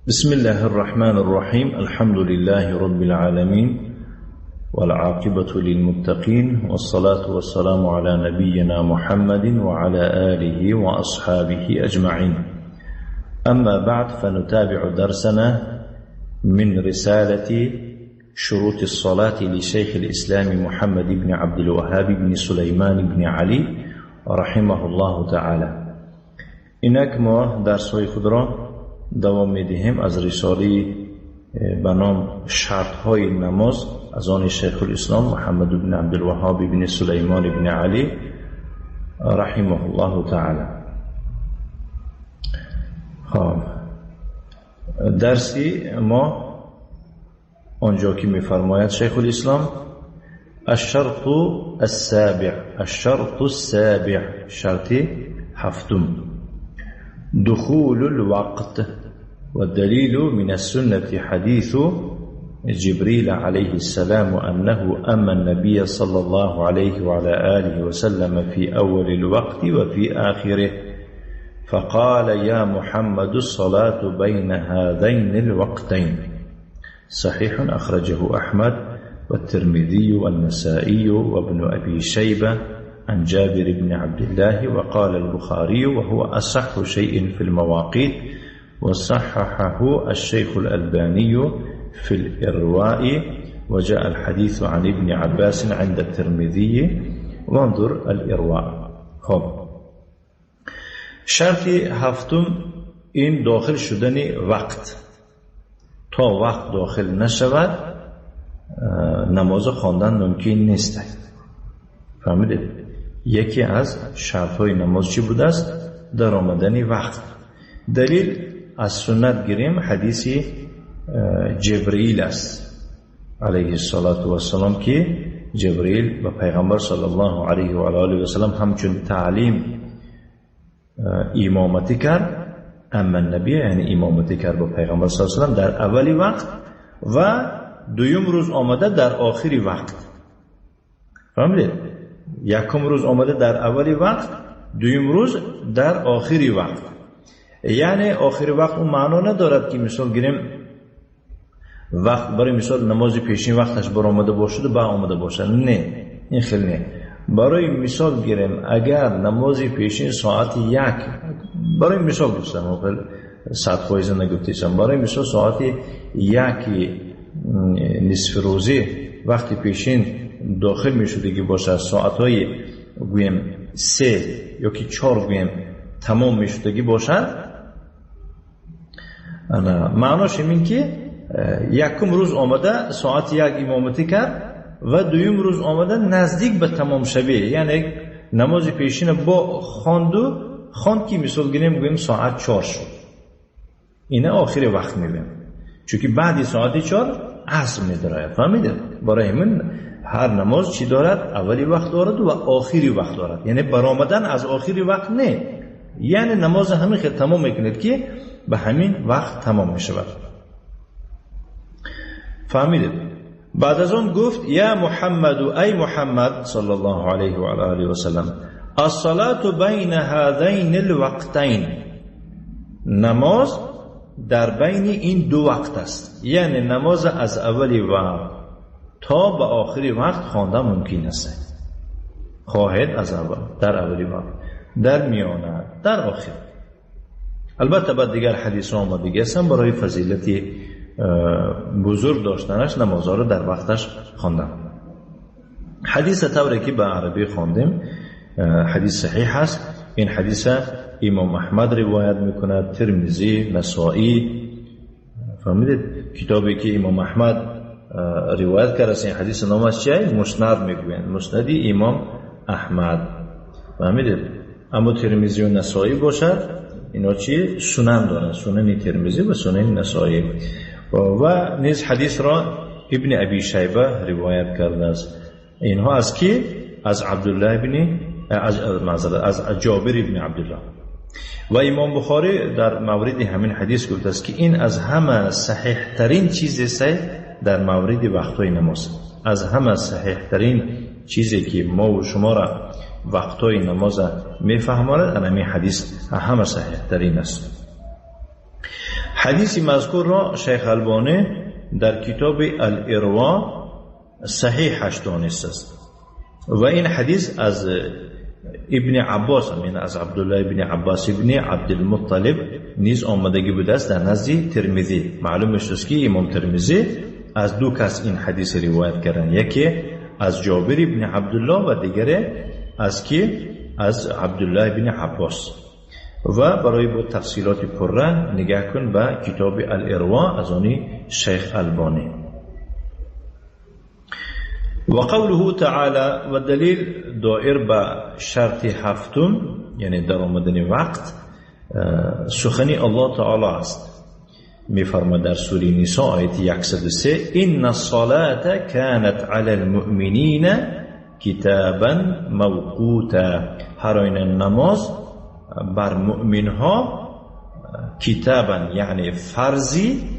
بسم الله الرحمن الرحيم. الحمد لله رب العالمين، والعاقبة للمتقين، والصلاة والسلام على نبينا محمد وعلى آله وأصحابه أجمعين. أما بعد، فنتابع درسنا من رسالة شروط الصلاة لشيخ الإسلام محمد بن عبد الوهاب بن سليمان بن علي رحمه الله تعالى. اینک ما درس‌های خود را دوام می‌دهیم از رساله به نام شرط‌های نماز از آن شیخ الاسلام محمد بن عبدالوهاب بن سلیمان بن علی رحمه الله تعالی. خب، درسی ما آنجا که می‌فرماید شیخ الاسلام: الشرط السابع، الشرط السابع، شرط هفتم، دخول الوقت. والدليل من السنة حديث جبريل عليه السلام أنه أما النبي صلى الله عليه وعلى آله وسلم في أول الوقت وفي آخره، فقال: يا محمد الصلاة بين هذين الوقتين. صحيح، أخرجه أحمد والترمذي والنسائي وابن أبي شيبة عن جابر بن عبد الله، وقال البخاري: وهو أصح شيء في المواقيت، وصححه الشيخ الألباني في الإرواء. وجاء الحديث عن ابن عباس عند الترمذي، وانظر الإرواء. خب، شرط هفتم این داخل شدن وقت. تا وقت داخل نشود نماز خواندن ممکن نیست. فهمیدید؟ یکی از شرط‌های نماز چی بوده است؟ در آمدن وقت. دلیل از سنت گیریم حدیث جبرئیل است علیه الصلاة والسلام که جبرئیل و پیغمبر صلی الله علیه و آله و سلم همچون تعلیم امامتی کرد، اما النبی یعنی امامتی کرد با پیغمبر صلی الله علیه و سلم در اولی وقت و دویم روز آمده در آخری وقت. فهمیدید؟ یکم روز آمده در اولی وقت، دویم روز در آخری وقت. یعنی آخری وقت اون معنا ندارد که مثال گیریم وقت، برای مثال نماز پیشین وقتش بر آمده باشد و با آمده باشد، نه، این خیلی نه. برای مثال گیریم اگر نماز پیشین ساعت 1، برای مثال گفتم، 100% نگفتم، برای مثال ساعت 1 نصف روزی وقت پیشین داخل می شده که باشه، ساعتهای گویم 3 یا که 4 گویم تمام می شده که باشد، معناش این که یکم روز آمده ساعت 1 امامتی کرد و دویم روز آمده نزدیک به تمام شبه، یعنی نماز پیشین با خواند که مثال گیریم گویم ساعت 4 شد، اینه آخر وقت میگیم، چون که بعد ساعت 4 عصر میدراید. فهمیدید؟ برای من هر نماز چی دارد؟ اولی وقت دارد و آخری وقت دارد، یعنی برآمدن از آخری وقت نه، یعنی نماز همین خیلی تمام میکنید که به همین وقت تمام میشود. فهمیدید؟ بعد از آن گفت: یا محمد، ای محمد صلی الله علیه و آله و سلم، الصلاة بین هذین الوقتین، نماز در بین این دو وقت است، یعنی نماز از اولی وقت تا به آخری وقت خواندن ممکن است، خواهد از اول، در اولی وقت، در میانه، در آخر. البته بعد دیگر حدیث ها آمده هستند برای فضیلت بزرگ داشتنش نمازها رو در وقتش خواندن. حدیث طوری که به عربی خواندیم حدیث صحیح است. این حدیث امام احمد روایت میکند، ترمذی، نسائی. فهمیدید؟ کتابی که امام احمد روایت کرده است این حدیث نامش چیه؟ مسند میگویند، مسند امام احمد. فهمیدید؟ اما ترمذی و نسائی باشد اینا چی؟ سنن دارند، سنن ترمذی و سنن نسائی. و نیز حدیث را ابن ابی شیبه روایت کرده است. اینها از کی؟ از عبدالله ابن از جابر ابن عبدالله. و امام بخاری در مورد همین حدیث گفته است که این از همه صحیح ترین چیز است در مورد وقتهای نماز. از همه صحیح ترین چیزی که ما و شما را وقتهای نماز میفهماند، همین حدیث همه صحیح ترین است. حدیث مذکور را شیخ البانی در کتاب الاروا صحیحش دانست است و این حدیث از ابن عباس، یعنی از عبدالله ابن عباس ابن عبدالمطلب نیز آمدگی بوده است در نزد ترمذی. معلوم است که امام ترمذی از دو کس این حدیث روایت کردن، یکی از جابر ابن عبدالله و دیگری از کی؟ از عبدالله ابن عباس. و برای با تفصیلات پره نگاه کن به کتاب الاروا از آن شیخ البانی. و قوله تعالی، و دلیل دائر به شرط هفتم یعنی در آمدن وقت سخنی الله تعالی است. میفرماد در سوره نساء آیت 103: ان الصلاة كانت علی المؤمنین کتابا موقوتا. هر آینه نماز بر مؤمن ها کتابا یعنی فرضی،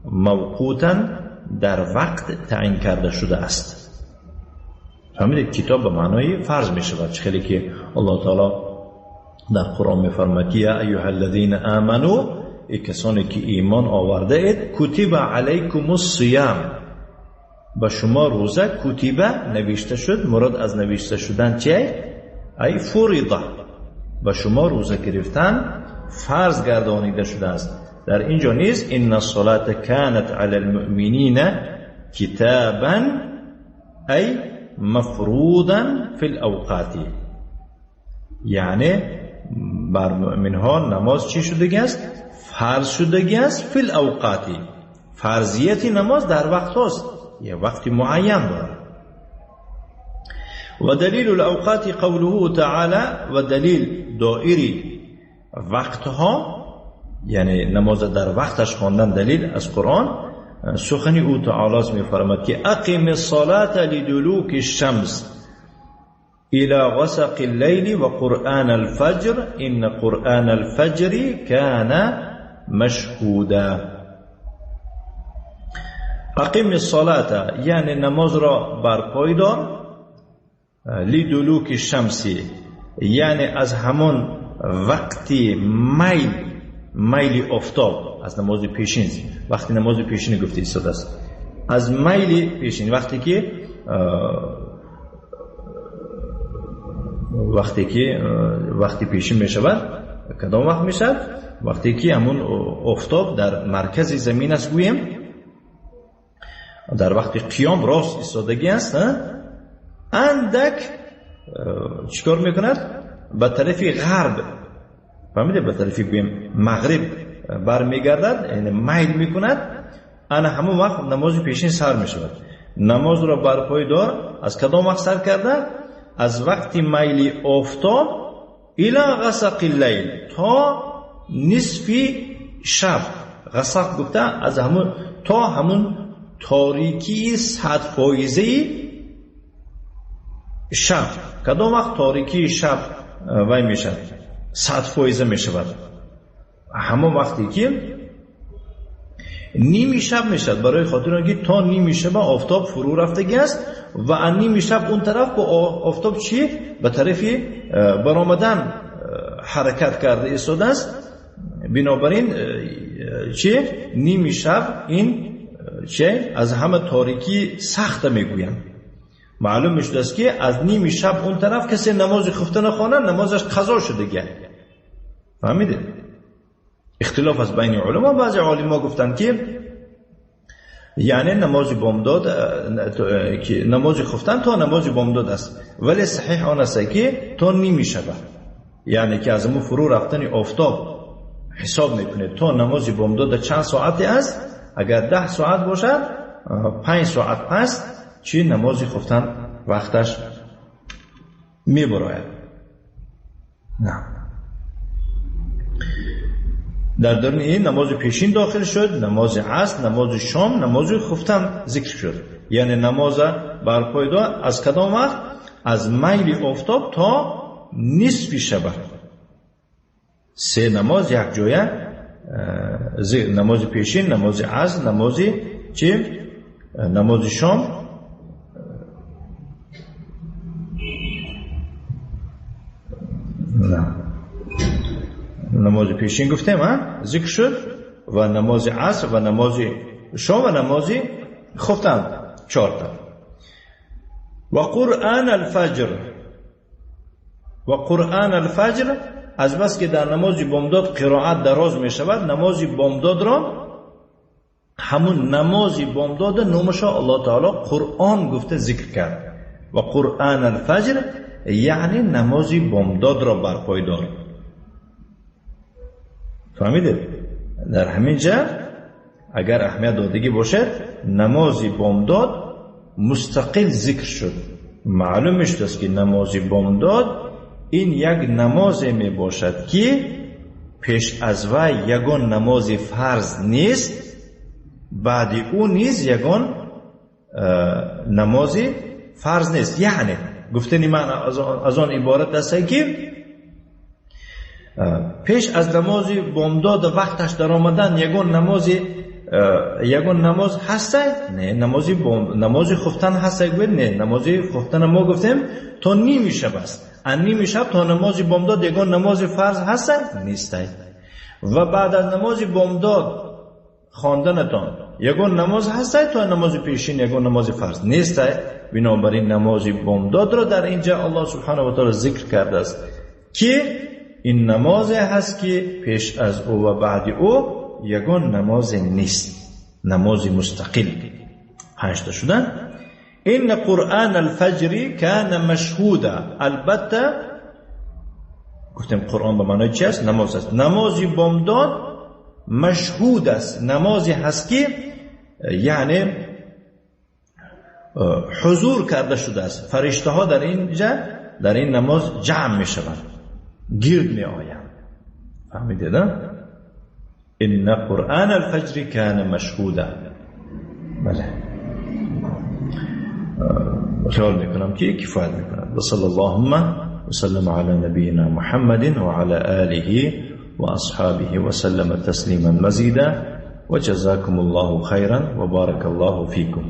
موقوتا در وقت تعیین کرده شده است. فهمیدید؟ کتاب به معنای فرض می شود. خیلی که الله تعالی در قرآن می فرماید: یا ایها الذین آمنو، ای کسانی که ایمان آورده اید، کتب علیکم الصیام، به شما روزه کتب نوشته شد. مراد از نوشته شدن چیه؟ ای فرض، به شما روزه گرفتن فرض گردانیده شده است. در اینجا نیز ان الصلاة كانت علی المؤمنین کتابا ای مفروضا فی الاوقات، یعنی بر مؤمن ها نماز چی شده است؟ فرض شده است. فی الاوقات، فرضیت نماز در وقت هاست، یه وقت معین دارد. و دلیل الاوقات قوله تعالی، و دلیل دائری وقتها یعنی نماز در وقتش خواندن دلیل از قرآن سخنی او تعالی می‌فرماد که اقیم الصلاة لدلوک الشمس الى غسق اللیل و قرآن الفجر ان قرآن الفجر كان مشهودا. اقیم الصلاة یعنی نماز را برپای دار، لدلوک الشمس یعنی از همون وقتی میل آفتاب، از نماز پیشین، وقتی نماز پیشین گفته ایستاده است، از میل پیشین، وقتی که وقتی پیشین می شود، کدام وقت می شود؟ وقتی که همون آفتاب در مرکز زمین است، گوییم در وقت قیام راست ایستادگی است، اندک چیکار میکند؟ به طرف غرب، فهمیده؟ به طرف گوییم مغرب برمیگردد، یعنی میل میکند. انا همون وقت نماز پیشین سر میشود. نماز را برپای دار از کدام وقت سر کرده؟ از وقت میل آفتاب الی غسق اللیل، تا نصف شب. غسق گفته از همون تا همون تاریکی 100% شب. کدام وقت تاریکی شب وای میشد؟ 100% میشود. همون وقتی که نیمی شب میشد، برای خاطر اینکه تا نیمی شب آفتاب فرو رفتگی است و ان نیمی شب اون طرف با آفتاب چی؟ به طرف برآمدن حرکت کرده ایستاده است. بنابراین چی؟ نیمی شب این چه؟ از همه تاریکی سخت میگویند. معلوم میشد است که از نیمی شب اون طرف کسی نماز خفته نخوانه نمازش قضا شده گه. فهمیده؟ اختلاف از بین علما. بعضی علما گفتند که یعنی نماز بامداد، نماز خفتن تا نماز بامداد است، ولی صحیح آن است که تا نیمی شب، یعنی که از اون فرو رفتن آفتاب حساب میکنه تا نماز بامداد چند ساعتی است. اگر 10 ساعت باشد 5 ساعت پس چی نماز خفتن وقتش میبراید. نه، در درون این نماز پیشین داخل شد، نماز عصر، نماز شام، نماز خفتن ذکر شد. یعنی نماز برپای دار از کدام وقت؟ از میل آفتاب تا نصف شب. 3 نماز یک جایه، نماز پیشین، نماز عصر، نماز چی؟ نماز شام. نه، نماز پیشین گفتیم ها ذکر شد و نماز عصر و نماز شام و نماز خفتن، 4 تا. و قرآن الفجر، و قرآن الفجر از بس که در نماز بامداد قرائت دراز می شود، نماز بامداد را همون نماز بامداد نامش الله تعالی قرآن گفته ذکر کرد. و قرآن الفجر یعنی نماز بامداد را برپای دار. فهمیدید؟ در همین جا اگر اهمیت دادگی باشد، نماز بامداد مستقل ذکر شد. معلوم است که نماز بامداد این یک نماز می باشد که پیش از وی یگان نماز فرض نیست، بعد او نیز یگان نماز فرض نیست. یعنی گفتنی من از آن عبارت است که پیش از نماز بامداد وقتش در آمدن یگان نماز هست؟ نه. نماز خفتن هست؟ نه. نماز خفتن ما گفتیم تا نیم شب است. از نیم شب تا نماز بامداد یگان نماز فرض هست؟ نیست. و بعد از نماز بامداد خواندنتان یگان نماز هست؟ تا نماز پیشین یگان نماز فرض نیست. بنابراین نماز بامداد را در اینجا الله سبحانه و تعالی ذکر کرده است که این نماز هست که پیش از او و بعد او یگان نماز نیست، نماز مستقل. 5 تا شدن. این قرآن الفجر کان مشهودا. البته گفتیم قرآن به معنای چی است؟ نماز است. نماز بامداد مشهود است، نمازی هست که یعنی حضور کرده شده است. فرشته ها در اینجا در این نماز جمع می شوند، گرد می آیند. فهمیدید؟ ان قرآن الفجر کان مشهودا. بله، خیال میکنم که کفایت میکند. و صلی اللهم وسلم علی نبینا محمد و علی آله و اصحابه وسلم تسلیما مزیدا و جزاکم الله خیرا و بارک الله فیکم.